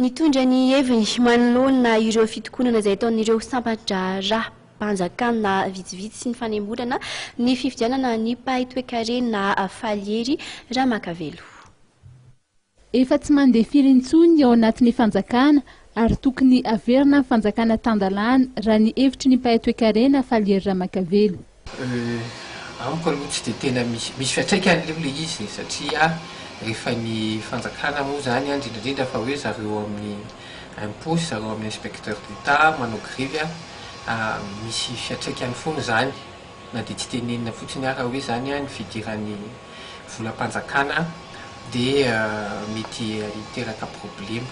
Nitondra ny heviny manoloana ireo fitokonana izay ataon'ireo sampan-draharaham-panjakana vitsivitsy sy ny fanemorana ny fifidianana ny mpahay toekarena Falihery Ramakavelo. Efa tsy mandeha firy intsony ao anatin'ny fanjakana ary tokony averina ny fanjakana tan-dalàna, raha ny hevitry ny mpahay toekarena Falihery Ramakavelo. Amiko aloha tsy dia tena misy fiantraikany aloha ilay izy e, satria rehefa ny fanjakana moa izany an, indrindra indrindra fa hoe zareo amin'ny impôt sy zareo amin'ny inspecteur d'Etat manao grevy an, misy fiantraikany foana izany na dia tsy tenenina fotsiny ara hoe izany an ny fidiran'ny volam-panjakana dia mety hiteraka problema.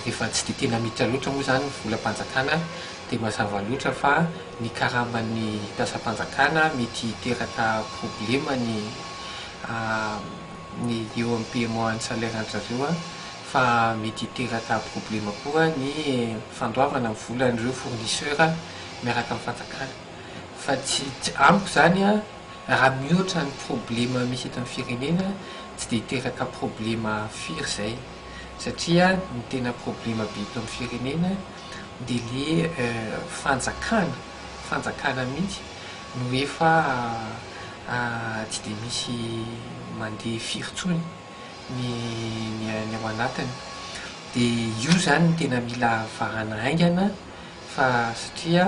Rehefa tsy dia tena miditra loatra moa izany ny volam-panjakana dia mazava loatra fa ny karaman'ny mpiasam-panjakana mety hiteraka problema ny ny eo amin'ny paiement an'ny salaire an-dry zareo fa mety hiteraka problema koa ny fandoavana ny volan'ireo fournisseur miaraka amin'ny fanjakana. Fa tsy amiko izany an, raha mihoatra ny problema misy eto amin'ny firenena tsy dia hiteraka problema firy izay. Satria ny tena problema be eto amin'ny firenena dia le fanjakana, fanjakana mihitsy no efa tsy dia misy mandeha firy intsony ny ny ao anatiny. Dia io izany no tena mila vahana haingana fa satria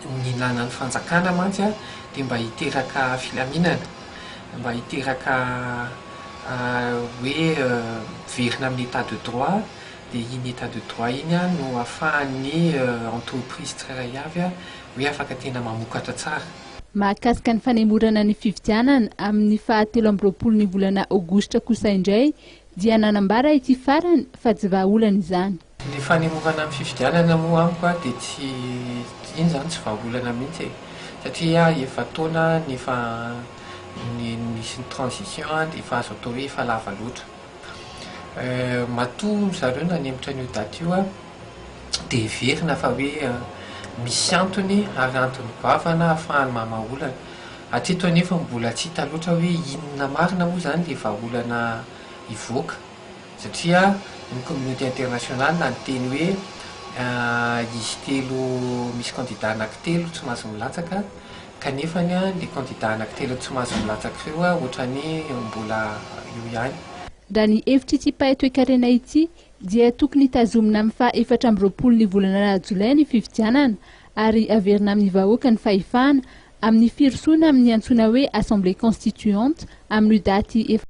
ny ilana ny fanjakana mantsy dia mba hiteraka filaminana, mba hiteraka hoe miverina amin'ny état de droit, dia iny état de droit iny no ahafahan'ny entreprise tsirairay avy hoe afaka tena mamokatra tsara. Mahakasika ny fanemorana ny fifidianana amin'ny faha 23 ny volana aogositra kosa indray dia nanambara ity farany fa tsy vahaolana izany. Ny fanemorana ny fifidianana moa amiko dia tsy iny izany tsy vahaolana mihitsy e, satria efa-taona ny efa nisy ny transition dia efa azo atao hoe efa lava loatra. Matoa zareo nanemotra an'io daty io dia heverina fa hoe misy antony ary antony goavana ahafahany mamaha olana. Hatreto anefa mbola tsy hita loatra hoe inona marina moa izany ilay vahaolana hivoaka satria ny communauté internationale niteny hoe izy telo misy candidat anankitelo tsy mahazo milatsaka kanefa ilay candidat anankitelo tsy mahazo milatsaka ireo ohatran'ny mbola eo ihany. Raha ny hevitr'ity mpahay toekarena ity dia tokony tazomina amin'ny faha 24 ny volana jolay ny fifidianana ary averina amin'ny vahoaka ny fahefana amin'ny firosoana amin'ny antsoina hoe assemblée constituante amin'ny daty efa.